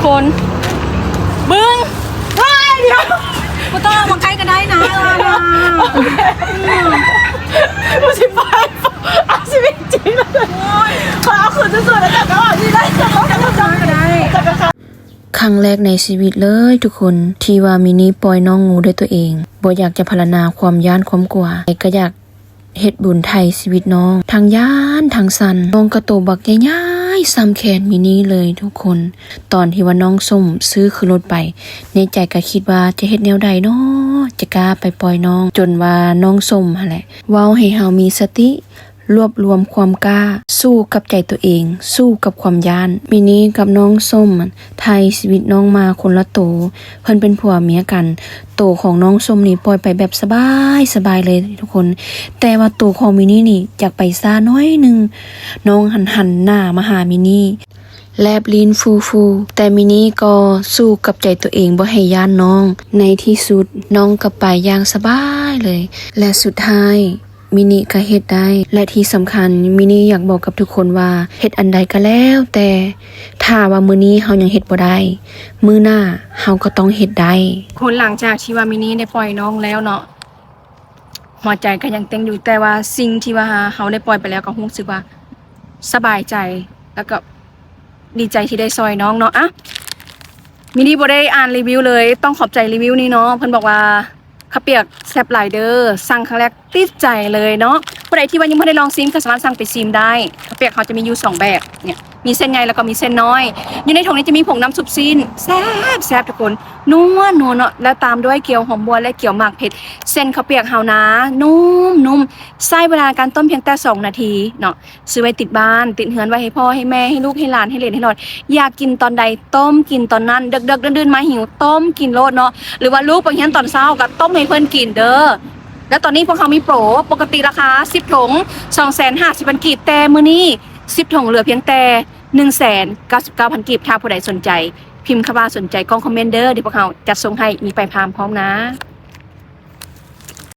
ຄົນ ບຶ້ງ ວ້າຍ ດຽວ ບໍ່ຕ້ອງເອົາມາໃກ້ກໍໄດ້ນະ ເອີ ບໍ່ຊິໄປ ເອົາຊີວິດຈິງ ໂອ້ຍ ຂໍເອົາຄືນສຸດໆ ແລ້ວຈັກເອົາອອກທີ່ໄດ້ ຈັກເອົາອອກ ຈັກເອົາອອກ ຈັກເອົາອອກ ຄັ້ງແລກໃນຊີວິດເລີຍທຸກຄົນ ທີ່ວ່າມິນິປ່ອຍນ້ອງງູດ້ວຍຕົວເອງ ບໍ່ຢາກຈະພັນລະນາຄວາມຢ້ານຄວາມກົວ ແຕ່ກໍຢາກ ເຮັດບຸນໄຖ່ຊີວິດນ້ອງ ທັງຢ້ານທັງສັ່ນ ນ້ອງກໍໂຕບັກໃຫຍ່ໆສ່ຳແຂນມິນິເລີຍທຸກຄົນ. ຕອນທີ່ວ່ານ້ອງສົ້ມຊື້ຂຶ້ນລົດໄປ ໃນໃຈກໍຄິດວ່າຈະເຮັດແນວໃດນໍ ຈະກ້າໄປປ່ອຍນ້ອງ ຈົນວ່ານ້ອງສົ້ມຫັ້ນແຫຼະ ເວົ້າໃຫ້ເຮົາມີສະຕິ ລວບລວມຄວາມກ້າ ສູ້ກັບໃຈຕົວເອງ ສູ້ກັບຄວາມຢ້ານ. ມິນິກັບນ້ອງສົ້ມ ໄຖ່ຊີວິດນ້ອງມາຄົນລະໂຕ ເພິ່ນເປັນຜົວເມຍກັນ. ໂຕຂອງນ້ອງສົ້ມນີ້ປ່ອຍໄປແບບສະບາຍໆເລີຍທຸກຄົນ ແຕ່ວ່າໂຕຂອງມິນິນີ້ຢາກໄປຊ້າໜ້ອຍໜຶ່ງ. ນ້ອງຫັ້ນຫັນໜ້າມາຫາມິນິ ແລບລີ້ນຟູໆ ແຕ່ມິນິກໍສູ້ກັບໃຈຕົວເອງບໍ່ໃຫ້ຢ້ານນ້ອງ. ໃນທີ່ສຸດນ້ອງກໍໄປຢ່າງສະບາຍເລີຍ ແລະ ສຸດທ້າຍ ມິນິກໍເຮັດໄດ້ ແລະ ທີ່ສຳຄັນ ມິນິຢາກບອກກັບທຸກຄົນວ່າ ເຮັດອັນໃດກໍແລ້ວແຕ່ ຖ້າວ່າມື້ນີ້ເຮົາຍັງເຮັດບໍ່ໄດ້ ມື້ໜ້າເຮົາກໍຕ້ອງເຮັດໄດ້. ຄົນ ຫຼັງຈາກທີ່ວ່າມິນິໄດ້ປ່ອຍນ້ອງແລ້ວເນາະ ຫົວໃຈກໍຍັງເຕັ້ນຢູ່ ແຕ່ວ່າສິ່ງທີ່ວ່າເຮົາໄດ້ປ່ອຍໄປແລ້ວ ກໍຮູ້ສຶກວ່າສະບາຍໃຈ ແລ້ວກໍດີໃຈທີ່ໄດ້ຊ່ອຍນ້ອງເນາະ. ອະ ມິນິບໍ່ໄດ້ອ່ານຣີວິວເລີຍ ຕ້ອງຂອບໃຈຣີວິວນີ້ເນາະ ເພິ່ນບອກວ່າ ເຂົ້າປຽກແຊບຫຼາຍເດີ ສັ່ງຄັ້ງແລກຕິດໃຈເລີຍເນາະ. ຜູ້ໃດທີ່ວ່າຍັງບໍ່ໄດ້ລອງຊີມ ກໍສາມາດສັ່ງໄປຊີມໄດ້. ເຂົ້າປຽກເຮົາຈະມີຢູ່ສອງແບບ ເນ່ຍ ມີເສັ້ນໃຫຍ່ ແລ້ວກໍມີເສັ້ນນ້ອຍ. ຢູ່ໃນຖົງນີ້ຈະມີຜົງນ້ຳຊຸບຊີ້ນ ແຊບໆ ທຸກຄົນ ນົວໆ ເນາະ ແລ້ວຕາມດ້ວຍແຈ່ວຫອມບົ່ວ ແລະ ແຈ່ວໝາກເຜັດ. ເສັ້ນເຂົ້າປຽກເຮົານາ ນຸ້ມໆ ໃຊ້ເວລາການຕົ້ມພຽງແຕ່ສອງນາທີເນາະ. ຊື້ໄວ້ຕິດບ້ານ ຕິດເຮືອນໄວ້ໃຫ້ພໍ່ ໃຫ້ແມ່ ໃຫ້ລູກ ໃຫ້ຫຼານ ໃຫ້ເຫຼນ ໃຫ້ຫຼອດ ຢາກກິນຕອນໃດ ຕົ້ມກິນຕອນນັ້ນ ເດິກໆ ດື່ນໆ ມາຫິວ ຕົ້ມກິນໂລດເນາະ ຫຼືວ່າລູກໄປຮຽນຕອນເຊົ້າ ກໍຕົ້ມໃຫ້ເພິ່ນກິນເດີ. ແລ້ວຕອນນີ້ພວກເຮົາມີໂປຣ ປົກກະຕິລາຄາສິບຖົງ ສອງແສນຫ້າສິບພັນກີບ ແຕ່ມື້ນີ້ສິບຖົງເຫຼືອພຽງແຕ່ໜຶ່ງແສນເກົ້າສິບເກົ້າພັນກີບ. ຖ້າຜູ້ໃດສົນໃຈ ພິມຄຳວ່າສົນໃຈກ່ອງຄອມເມັນເດີ ດຽວພວກເຮົາຈັດສົ່ງໃຫ້ ມີປາຍທາງພ້ອມນາ.